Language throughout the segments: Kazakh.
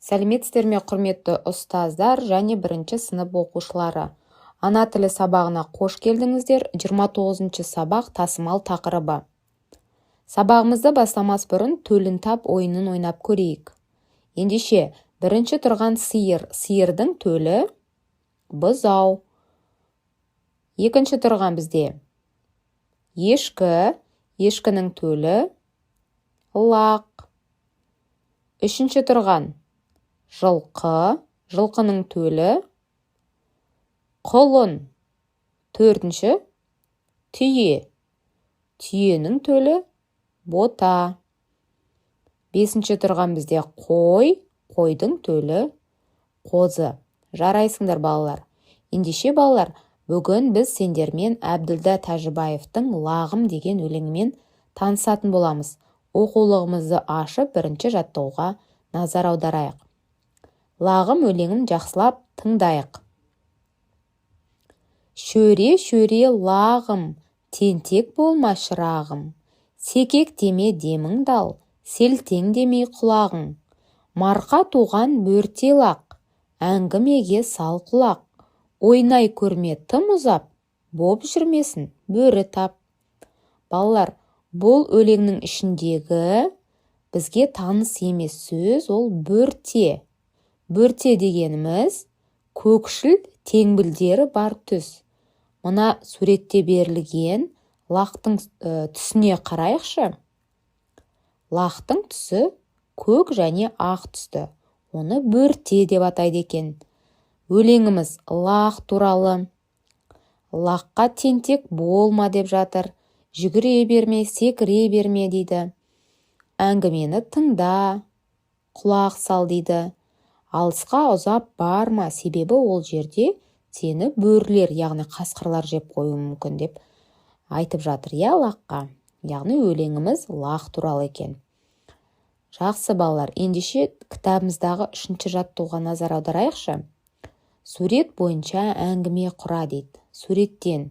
Сәлеметсіздер ме, құрметті ұстаздар және бірінші сынып оқушылары! Ана тілі сабағына қош келдіңіздер. 29 сабақ, тасымал тақырыбы. Сабағымызды бастамас бұрын «Төлін тап» ойынын ойнап көрейік. Ендеше, бірінші тұрған сиыр, сиырдың төлі бұзау. Екінші тұрған бізде ешкі, ешкінің төлі лақ. Үшінші тұрған жылқы, жылқының төлі құлын. Төртінші түйе, түйенің төлі бота. Бесінші тұрған бізде қой, қойдың төлі қозы. Жарайсыңдар, балалар! Ендеше, балалар, бүгін біз сендермен Әбділда Тәжібаевтың «Лағым» деген өлеңімен танысатын боламыз. Оқулығымызды ашып, бірінші жаттығуға назар аударайық. «Лағым» өлеңін жақсылап тыңдайық. Шөре, шөре, лағым, тентек болма, шырағым. Секектеме, деміңді ал, селтеңдемей құлағың. Марқа туған бөрте лақ, әңгімеге сал құлақ. Ойнай көрме тым ұзап, боп жүрмесін бөрі тап. Балалар, бұл өлеңнің ішіндегі бізге таныс емес сөз ол бөрте. Бөрте дегеніміз көкшіл теңбілдері бар түс. Мына суретте берілген лақтың түсіне қарайықшы. Лақтың түсі көк және ақ түсті, оны бөрте деп атайды екен. Өлеңіміз лақ туралы. Лаққа тентек болма деп жатыр, жүгіре берме, секіре берме дейді, әңгімені тыңда, құлақ сал дейді, алысқа ұзап барма, себебі ол жерде сені бөрілер, яғни қасқырлар жеп қоюы мүмкін деп айтып жатыр, иә, лаққа. Яғни өлеңіміз лақ туралы екен. Жақсы, балалар, ендеше кітабымыздағы үшінші жаттығуға назар аударайықшы. «Сурет бойынша әңгіме құра» дейді. Суреттен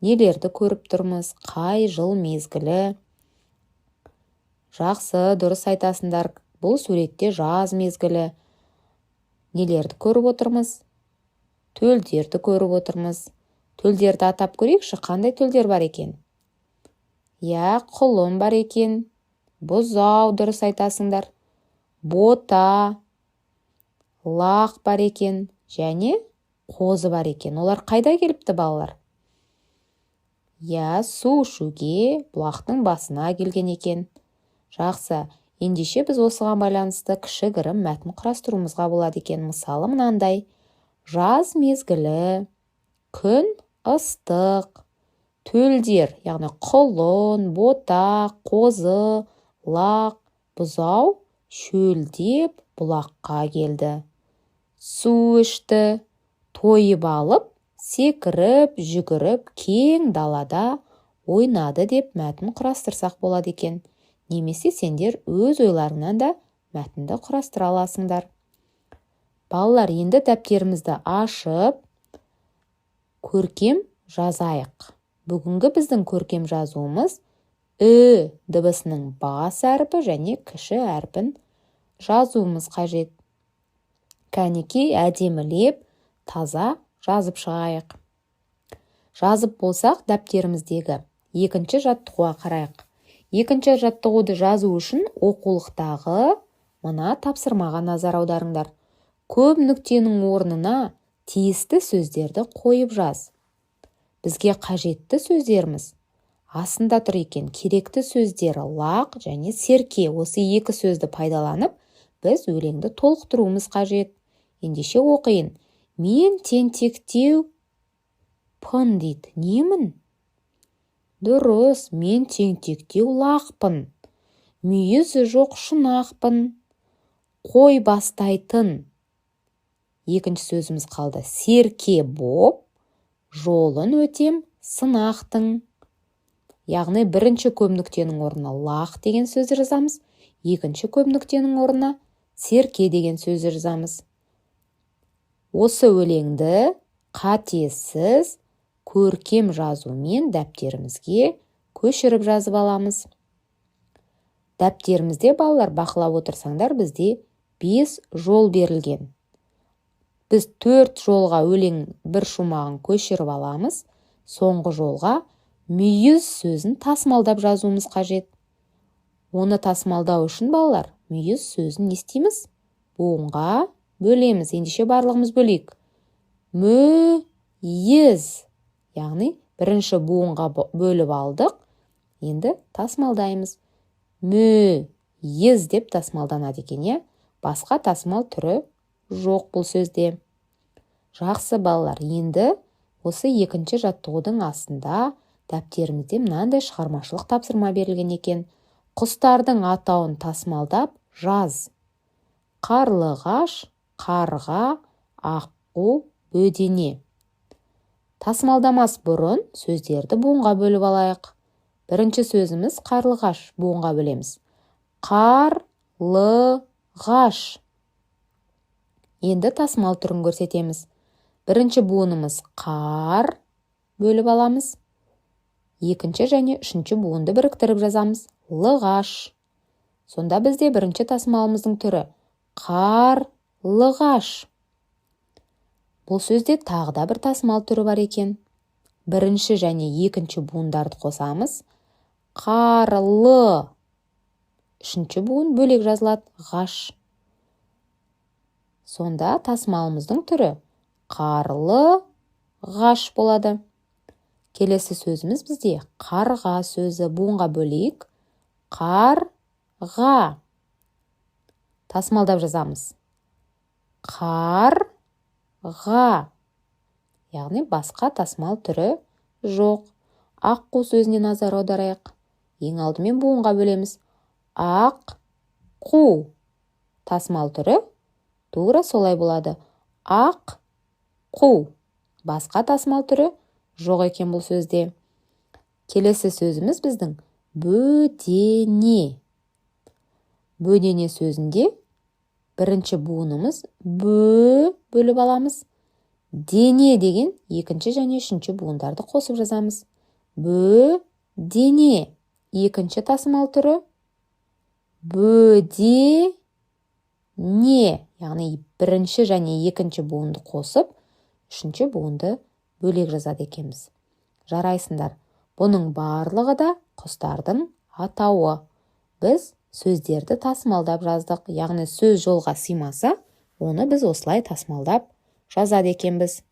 нелерді көріп тұрмыз? Қай жыл мезгілі? Жақсы, дұрыс айтасыңдар, бұл суретте жаз мезгілі. Нелерді көріп отырмыз? Төлдерді көріп отырмыз. Төлдерді атап көрейікші, қандай төлдер бар екен? Иә, құлын бар екен, бұзау, дұрыс айтасыңдар, бота, лақ бар екен және қозы бар екен. Олар қайда келіпті, балалар? Иә, су ішуге бұлақтың басына келген екен. Жақсы, ендеше біз осыған байланысты кішігірім мәтін құрастыруымызға болады екен. Мысалы, мынандай: жаз мезгілі, күн ыстық, төлдер, яғни құлын, бота, қозы, лақ, бұзау шөлдеп бұлаққа келді. Су ішті, тойып алып, секіріп, жүгіріп, кең далада ойнады деп мәтін құрастырсақ болады екен. Немесе сендер өз ойларыңнан да мәтінді құрастыра аласыңдар. Балалар, енді дәптерімізді ашып, көркем жазайық. Бүгінгі біздің көркем жазуымыз ү дыбысының бас әрпі және кіші әрпін жазуымыз қажет. Кәнекей, әдемілеп, таза жазып шығайық. Жазып болсақ, дәптеріміздегі екінші жаттығуға қарайық. Екінші жаттығуды жазу үшін оқулықтағы мына тапсырмаға назар аударыңдар. Көп нүктенің орнына тиісті сөздерді қойып жаз. Бізге қажетті сөздеріміз астында тұр екен. Керекті сөздер лақ және серке. Осы екі сөзді пайдаланып, біз өлеңді толықтыруымыз қажет. Ендеше, оқиын. Мен тентектеу пын дейді. Немін? Дұрыс, мен тентектеу лақпын, мүйізі жоқ шұнақпын. Қой бастайтын екінші сөзіміз қалды. Серке боп жолын өтем сынақтың. Яғни бірінші көп нүктенің орнына лақ деген сөзді жазамыз, екінші көп нүктенің орнына серке деген сөзді жазамыз. Осы өлеңді қатесіз көркем жазумен дәптерімізге көшіріп жазып аламыз. Дәптерімізде, балалар, бақылап отырсаңдар, бізде 5 жол берілген. Біз 4 жолға өлең бір шумағын көшіріп аламыз. Соңғы жолға мүйіз сөзін тасымалдап жазуымыз қажет. Оны тасымалдау үшін, балалар, мүйіз сөзін не істейміз? Буынға бөлеміз. Ендеше барлығымыз бөлейік. Мүйіз, яғни бірінші буынға бөліп алдық. Енді тасымалдаймыз. Мүйіз деп тасымалданады екен, иә? Басқа тасымал түрі жоқ бұл сөзде. Жақсы, балалар, енді осы екінші жаттығудың астында дәптерімізде мынандай шығармашылық тапсырма берілген екен. Құстардың атауын тасымалдап жаз. Қарлығаш, қарға, аққу, бөдене. Тасымалдамас бұрын сөздерді буынға бөліп алайық. Бірінші сөзіміз қарлығаш, буынға бөлеміз. Қар-лы-ғаш. Енді тасымал түрін көрсетеміз. Бірінші буынымыз қар, бөліп аламыз. Екінші және үшінші буынды біріктіріп жазамыз. Лығаш. Сонда бізде бірінші тасымалымыздың түрі қар-лығаш. Бұл сөзде тағы да бір тасымал түрі бар екен. Бірінші және екінші буындарды қосамыз. Қарлы. Үшінші буын бөлек жазылады. Ғаш. Сонда тасымалымыздың түрі қарлы ғаш болады. Келесі сөзіміз бізде қарға сөзі, буынға бөлейік. Қарға. Тасымалдап жазамыз. Қарға. Яғни басқа тасымал түрі жоқ. Аққу сөзіне назар аударайық. Ең алдымен буынға бөлеміз. Ақ қу. Тасымал түрі тура солай болады. Ақ қу. Басқа тасымал түрі жоқ екен бұл сөзде. Келесі сөзіміз біздің бөдене. Бөдене сөзінде бірінші буынымыз бө, бөліп аламыз. Дене деген екінші және үшінші буындарды қосып жазамыз. Бө дене. Екінші тасымал түрі бөде не, яғни бірінші және екінші буынды қосып, үшінші буынды бөлек жазады екенбіз. Жарайсыңдар. Бұның барлығы да құстардың атауы. Біз сөздерді тасымалдап жаздық, яғни сөз жолға сыймаса, оны біз осылай тасымалдап жазады екенбіз.